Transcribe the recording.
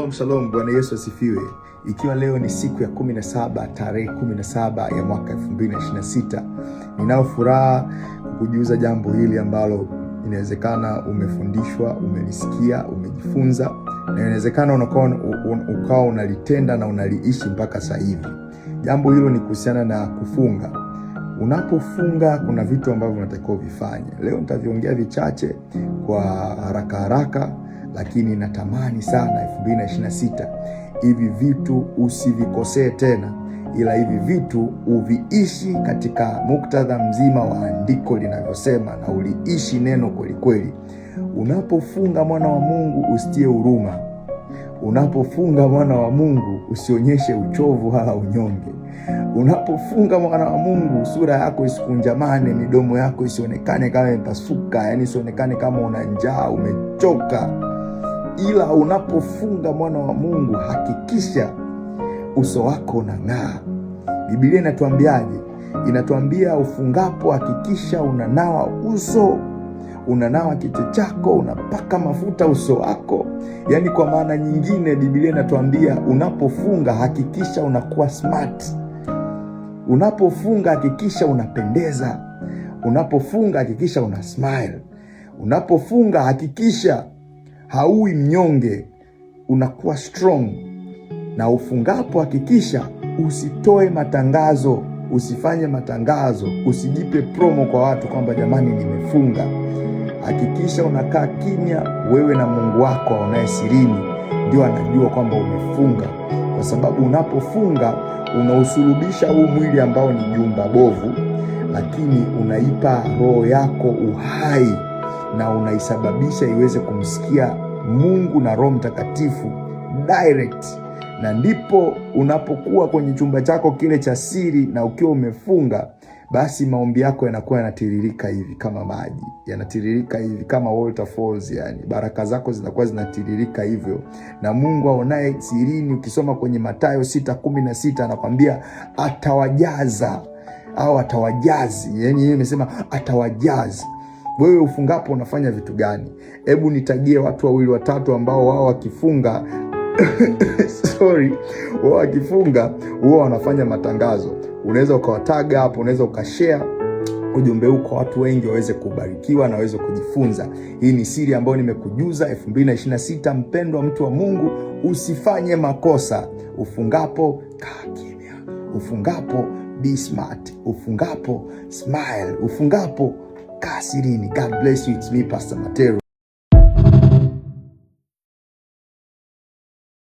Shalom shalom, Bwana Yesu asifiwe. Ikiwa leo ni siku ya 17 tarehe 17 ya mwaka 2026, ninao furaha kukujuza jambo hili ambalo inawezekana umefundishwa, umelisikia, umejifunza na inawezekana ukawa unalitenda na unaliishi mpaka sasa hivi. Jambo hilo ni kuhusiana na kufunga. Unapofunga kuna vitu ambavyo unatakiwa uvifanye. Leo nitaviongea vichache kwa haraka haraka, lakini natamani sana 2026 hivi vitu usivikosee tena, ila hivi vitu uviishi katika muktadha mzima wa andiko linavyosema, na uliishi neno kwelikweli. Unapofunga mwana wa Mungu usitie huruma. Unapofunga mwana wa Mungu usionyeshe uchovu wala unyonge. Unapofunga mwana wa Mungu, sura yako isikunjamane, midomo yako isionekane kama imepasuka, yani isionekane kama una njaa, umechoka. Ila unapofunga mwana wa Mungu, hakikisha uso wako unang'aa. Biblia inatuambiaje? Inatuambia ufungapo, hakikisha unanawa uso, unanawa kichwa chako, unapaka mafuta uso wako. Yaani kwa maana nyingine, Biblia inatuambia unapofunga hakikisha unakuwa smart. Unapofunga hakikisha unapendeza. Unapofunga hakikisha una smile. Unapofunga hakikisha haui mnyonge, unakuwa strong. Na ufungapo hakikisha usitoe matangazo, usifanye matangazo, usijipe promo kwa watu kwamba jamani, nimefunga. Hakikisha unakaa kimya, wewe na Mungu wako aonaye sirini ndio anajua kwamba umefunga, kwa sababu unapofunga unausulubisha huu mwili ambao ni jumba bovu, lakini unaipa roho yako uhai na unaisababisha iweze kumsikia Mungu na Roho Mtakatifu direct, na ndipo unapokuwa kwenye chumba chako kile cha siri na ukiwa umefunga, basi maombi yako yanakuwa yanatiririka hivi kama maji, yanatiririka hivi kama waterfalls, yani baraka zako zinakuwa zinatiririka hivyo, na Mungu aonaye sirini, ukisoma kwenye Mathayo 6:16 anakwambia atawajaza au atawajazi, yani yeye imesema atawajazi. Wewe ufungapo unafanya vitu gani? Hebu nitagie watu wawili watatu ambao wao wakifunga sorry, wao wakifunga huwa wanafanya matangazo. Unaweza ukawataga hapo, unaweza ukashare ujumbe huu kwa watu wengi waweze kubarikiwa na waweze kujifunza. Hii ni siri ambayo nimekujuza 2026. Mpendwa mtu wa Mungu, usifanye makosa. Ufungapo kaa kimya, ufungapo be smart, ufungapo smile, ufungapo kaa sirini. God bless you. It's me Pastor Matero.